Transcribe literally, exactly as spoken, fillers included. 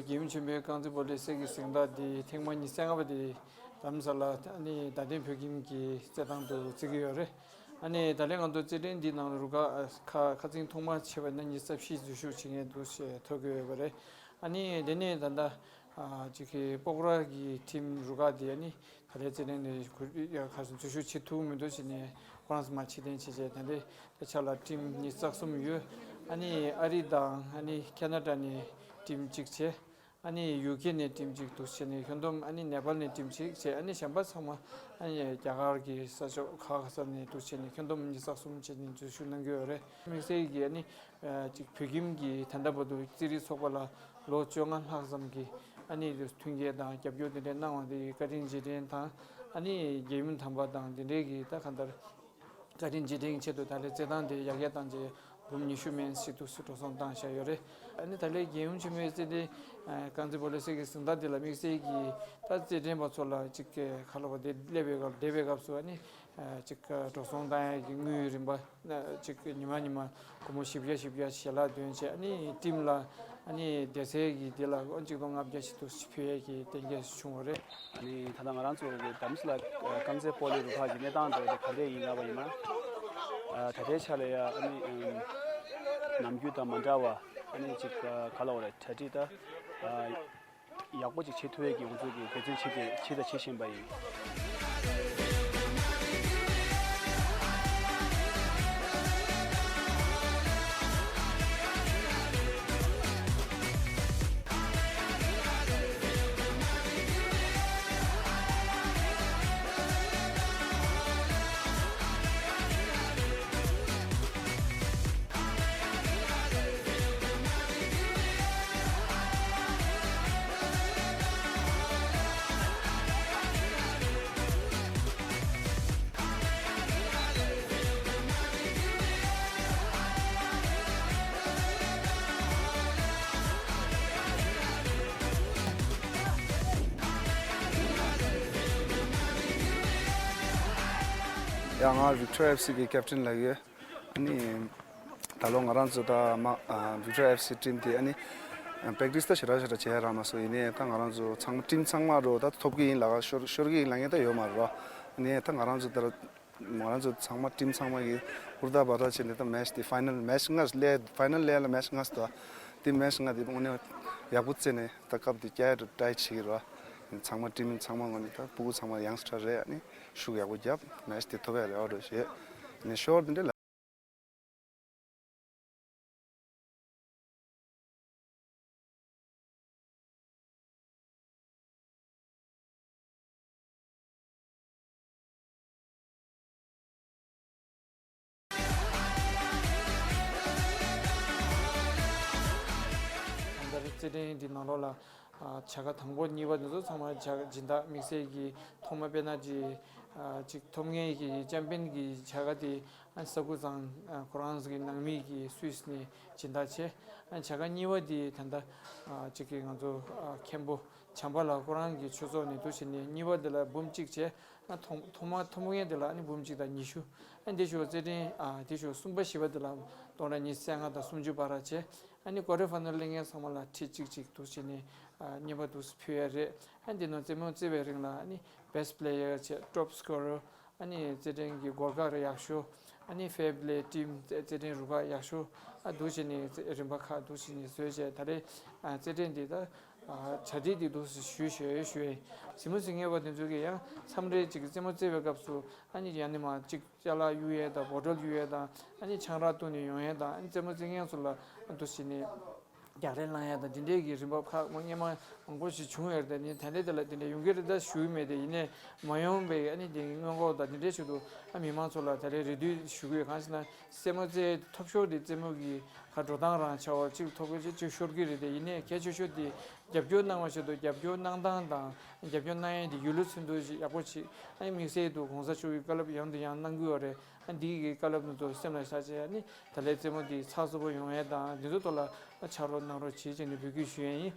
རྒྱལ་ཡུམ་ཆེན་པོའི་རྐང་རྩེད་སྤོ་ལོའི་གསེར་གྱི་གཟེངས་རྟགས་འདི་ཐེངས་མ་ཉི་ཤུ་རྩ་ལྔ་པ་འདི་རྡ་རམ་ས་ལ་ཨ་ནི་རྡ་སྟེང་བོད་ཁྱིམ་གྱི་རྩེད་ཐང་དུ་རྩེ་གི་ཡོད་རེད། ཨ་ནི་ད་ལན་ང་ཚོ་རྩེད་འགྲན་འདི་ནང་ལ་རུ་ཁག་ཁ་ཁ་ཚིག་ཐོག་མ་ཆད་པ་ན་ཉི་ཤུ་རྩ་བཞི་འཛུལ་ཞུགས་བྱེད་མཁན་འདུག་ཞེས་ཐོས་ཀྱི་ཡོད་པ་རེད། ཨ་ནི་དེ་ནས་ད་ལྟ་ཨ་ཅིག་གི་སྤོག་ར་གི་ཁྲིམས་རུ་ཁག་འདི་ཨ་ནི་ད་ལན་རྩེད་འགྲན་འདི་གུ་ཡ་ཁ་སང་འཛུལ་ཞུགས་བྱེད་ཐུབ་མི་འདུག་ཟེར་ནས་ཁོ་རང་ཚོ་མར་ཕྱིར་འཐེན་བྱས་བྱས། ད་ལྟའི་ཆ་ལ་ཁྲིམས་ཉི་ཤུ་རྩ་གསུམ་ཡོད། ཨ་ནི་ཨ་རི་དང་ཨ་ནི་ཁེ་ན་ཌ་ནས་ཁྲིམས་གཅིག་བྱས། ཨ་ནི་ཡུ་ཀེ་ནས་ཁྲིམས་གཅིག་འདུག་བྱས་ནས་ཁྱོན་བསྡོམས། ཨ་ནི་ནེ་པཱལ་ནས་ཁྲིམས་གཅིག་བྱས། ཨ་ནི་གཞན་པ་ཚང་མ་ཨ་ནི་རྒྱ་གར་གྱི་ས་ཕྱོགས་ཁག་ཁག་ས་ནས་འདུག་བྱས་ནས་ཁྱོན་བསྡོམས་ཉི་ཤུ་རྩ་གསུམ་བྱས་ནས་འཛུལ་ཞུགས་གནང་གི་ཡོད་རེད། དམིགས་བསལ་གྱི་ཨ་ནི་ཨ་ཅིག་བོད་ཁྱིམ་གྱི་ད་ལྟ་བར་དུ་རྩེད་རིགས་ཚོགས་པ་ལ་ལོ་བཅོ་ལྔ་ལྷག་ཙམ་གྱི་ཨ་ནི་མཐུན་རྐྱེན་དང་རྒྱབ་སྐྱོར་དེ་འདྲ་གནང་བ་དེ་བཀའ་དྲིན་རྗེས་དྲན་དང་། ཨ་ནི་རྒྱལ་ཡུམ་དམ་པ་དང་དེ་འདྲའི་གི་ད་གང་ལྟར་བཀའ་དྲིན་རྗེས་དྲན་གྱི་ཆེད་དུ་ད་ལན་རྩེད་ཐང་དེ་ཡར་རྒྱས་བཏང་རྗེས་འབུམ་ཉི་ཤུ་མན་ཞིག་ཏུ་འགྲོ་སོང་བཏང་བཞག་ཡོད་རེད། ཨ་ནི་ད་ལན་རྒྱལ་ཡུམ་ཆེན་མོའི་རྩེད་འགྲན་རྐང་རྩེད་སྤོ་ལོའི་གསེར་གྱི་གཟེངས་རྟགས་དེ་ལ་དམིགས་བསལ་གྱི་ད་རྩེད་འགྲན་པ་ཚོ་ལ་ཅིག་ག་ལབ་པ་དེ་སླེབས་པའི་སྐབས་བསྡད་པའི་སྐབས་སུ་ཨ་ནི་ཅིག་འགྲོ་སོང་བཏང་ཡག་གི་དངུལ་རིན་པ་ཅིག་ཉི་མ་ཉི་མ་སྒོར་མོ་བཞི་བརྒྱ་བཞི་བརྒྱ་ཞལ་ལག་འདོན་བྱས། ཨ་ནི་ཁྲིམས་ལ་ཨ་ནི་སྡེ་ཚན་གྱི་དེ་ལ་ཨ་ནི་ཆིག་སྟོང་ལྔ་བརྒྱ་ཞིག་ཏུ་ཕུལ་ཡས་ཀྱི་གཏན་འཁེལ་བྱུང་བ་རེད། ཨ་ནི་ད་ལྟ་ང་རང་ཚོ་གི་རྡ་རམ་ས་ལ་རྐང་རྩེད་སྤོ་ལོའི་རུ་ཁག་གི་གནས་སྟངས་དེ་ག་འདྲས་ཡིན་ལབ་པ་ཡིན་ན། ད་ལྟའི་ཆ་ལ་ཡ་ཨ་ནི་ནམ་རྒྱུན་དང་མ་འདྲ་བ་ཨ་ནི་ཅིག་ག་ལབ་དགོས་རེད། གྲ་སྒྲིག་ད། ཡག་པོ་ཅིག་བྱེད་ཐུབ་ཡས་ཀྱི་ང་ཚོས་ཀྱི་འབད་བརྩོན་བྱེད་དེ་བྱེད་དང་བྱེད་བཞིན་པ་ཡིན། ཡང་ང་Victoria F C གི་captain ལ་ཡོད། ཨ་ནི་ད་ལོ་ང་རང་ཚོ་ད་མ་ཨ་Victoria F C team དེ་ཨ་ནི་practice ད་ཞེ་དྲག་ཞེ་དྲག་བྱས་རག་མ་སོང་། ཡིན་ནའི་ད་ང་རང་ཚོ་ཚང་མ་team ཚང་མ་རོ་ད་ཐོབ་ཀྱི་ཡིན་ལ་ཤོར་ཤོར་གྱི་ཡིན་ལབ་མཁན་ད་ཡོད་མ་རེད་རོ། ཨ་ནི་ད་ང་རང་ཚོ་ད་ང་རང་ཚོ་ཚང་མ་team ཚང་མ་གི་ཧུར་ཐག་འབད་ཐག་བྱས་ནས་ད་match དེ་final match ལྔ་སླེབས། final ལྔ་ལ་match ལྔ་སླེབས། དེ་match ལྔ་དེ་དངོས་གནས་ཡག་པོ་རྩེས་ནས་ད་སྐབས་དེ་བསྐྱལ་ཡ་try བྱེད་ཀྱི་རོ། ཚང་མ་team ཚང་མ་ངོས་ནས་ད་ཕྲུ་གུ་ཚང་མ་youngster རེད། ཨ་ནི་ཤུགས་ཡག་པོ་རྒྱབ་match དེ་ཐོབ་ཡ་རེད་འོ་རེད་ཞེས་ནས་ཤོར་དེ་འདྲ་ལ། གང་ལྟར་རྩེད་འགྲན་འདི་ནང་ལོགས་ལ་བྱ་དགའ་དང་པོ་གཉིས་པ་འདི་ཚོ་ཚང་མ་བྱ་དགའ་སྦྱིན་བདག་དམིགས་བསལ་གྱི་ཐོག་མ་དཔེར་ན་ཅིག་ཅིག་ཐོབ་མཁན་གྱི་ཅམ་པན་གྱི་བྱ་དགའ་དེ་ཨ་ས་ཁུ་ཚང་ཁོ་རང་ཚོ་གི་ནང་མི་གི་སུད་སི་ནས་སྦྱིན་བདག་བྱས། ཨ་བྱ་དགའ་གཉིས་པ་དེ་ད་ལྟ་ཅིག་གི་ང་ཚོ་མཁན་པོ་བྱམས་པ་ལགས་ཁོ་རང་གི་ཆོས་ཚོགས་ནས་འདུག་བྱས་ནས་གཉིས་པ་དེ་ལ་འབུམ་གཅིག་བྱས། ཨ་ཐོག་ཐོག་མ་ཐོབ་མཁན་དེ་ལ་ཨ་ནི་འབུམ་གཅིག་དང་ཉི་ཤུ། ཨ་དེ་ཞོར་རྩེད་འགྲན་ཨ་དེ་ཞོར་གསུམ་པ་བཞི་པ་དེ་ལ་སྟོང་ཕྲག་ཉི་ཤུ་རྩ་ལྔ་དང་སུམ་ཅུ་བར་བྱས། ཨ་ནི་quarter final སླེབས་མཁན་ཚང་མ་ལ་ཁྲི་གཅིག་གཅིག་འདུག་བྱས་ནས་ཨ་རྔན་པ་འདུག་ཕུལ་ཡ་རེད། ཨ་འདི་ནང་རྩེད་མོ་རྩེ་བའི་རིང་ལ་ཨ་ནི་best player བྱས་top scorer ཨ་ནི་རྩེད་འགྲན་གྱི་སྒོར་ཁ་རེ་ཡག་ཤོས། ཨ་ནི་fair play team རྩེད་འགྲན་རུ་ཁག་ཡག་ཤོས། ཨ་འདུག་བྱས་ནས་རིམ་པ་ཁག་འདུག་བྱས་ནས་བཟོས་བྱས། ད་རེས་ཨ་རྩེད་འགྲན་འདི་ད་ཨ་གྲ་སྒྲིག་འདི་འདུག་ཞུས་ཞུས་ཞུས། གཟིགས་མོ་གཟིགས་མཁན་པ་དེ་ཚོ་གིས་ཡང་མཚམས་རེ་ཅིག་རྩེད་མོ་རྩེ་བའི་སྐབས་སུ་ཨ་ནི་ཡང་ནི་མ་ཅིག་ཅ་ལག་གཡུག་ཡས་དང་bottle གཡུག་ཡས་དང་ཨ་ནི་ཆང་རག་བཏུང་ནས་ཡོང་ཡས་དང་། ཨ་ནི་རྩེད་མོ་རྩེ་མཁན་ཚོ་ལ་ཨ་འདུག་བྱས་ནས་རྒྱག་རེས་བླངས་ཡ་དང་འདི་འདྲའི་གི་རིམ་པ་ཁག་མ་སྔོན་མ་མང་པོ་ཞིག་བྱུང་ཡོད་རེད། དེ་ནི་ད་ལྟའི་དེ་ལ་དེ་འདྲ་ཡོང་གི་རེད་ད་ཞུ་གི་མེད་དེ། ཡིན་ནའི་མ་ཡོང་བའི་ཨ་ནི་དེ་སྔོན་འགོག་དང་འདི་འདྲའི་ཆེད་དུ་ཨ་མི་མང་ཚོ་ལ་ད་ལྟའི་རེ་འདུན་ཞུ་གི་ཡོད། གང་ཞེ་ན་རྩེད་མོ་རྩེ་ཐོབ་ཤོར་དེ་རྩེད་མོ་གི་ཁ་འགྲོ་སྟངས་རང་ཆ་བ་གཅིག་ཐོབ་གི་གཅིག་ཤོར་གི་རེད་དེ། ཡིན་ནའི་གལ་ཆེ་ཤོས་དེ་རྒྱབ་སྐྱོར་གནང་བ་ཆེད་དུ་རྒྱབ་སྐྱོར་གནང་སྟངས་དང་རྒྱབ་སྐྱོར་གནང་ཡས་དེ་ཡུལ་ལུགས་ཚུལ་དུ་ཞིག་ཡག་པོ་ཞིག་ཨ་ནི་དམིགས་བསལ་དུ་གོང་ས་མཆོག་གི་བཀའ་སློབ་ཡང་དུ་ཡང་གནང་གི་ཡོད་རེད། ཨ་འདི་གི་བཀའ་སློབ་ནི་ཚོ་སེམས་ལ་བཞག་བྱས་ཨ་ནི་ད་ལྟའི་རྩེད་མོ་འདི་ཚགས་ཚུད་པོ་ཡོང་ཡས་དང་འདི་ཚོ་ཐོག་ལ་ཕྱག་རོགས་གནང་རོགས་བྱེད་ཅེས་ནས་འབོད་སྐུལ་ཞུ་ཡས་ཡིན།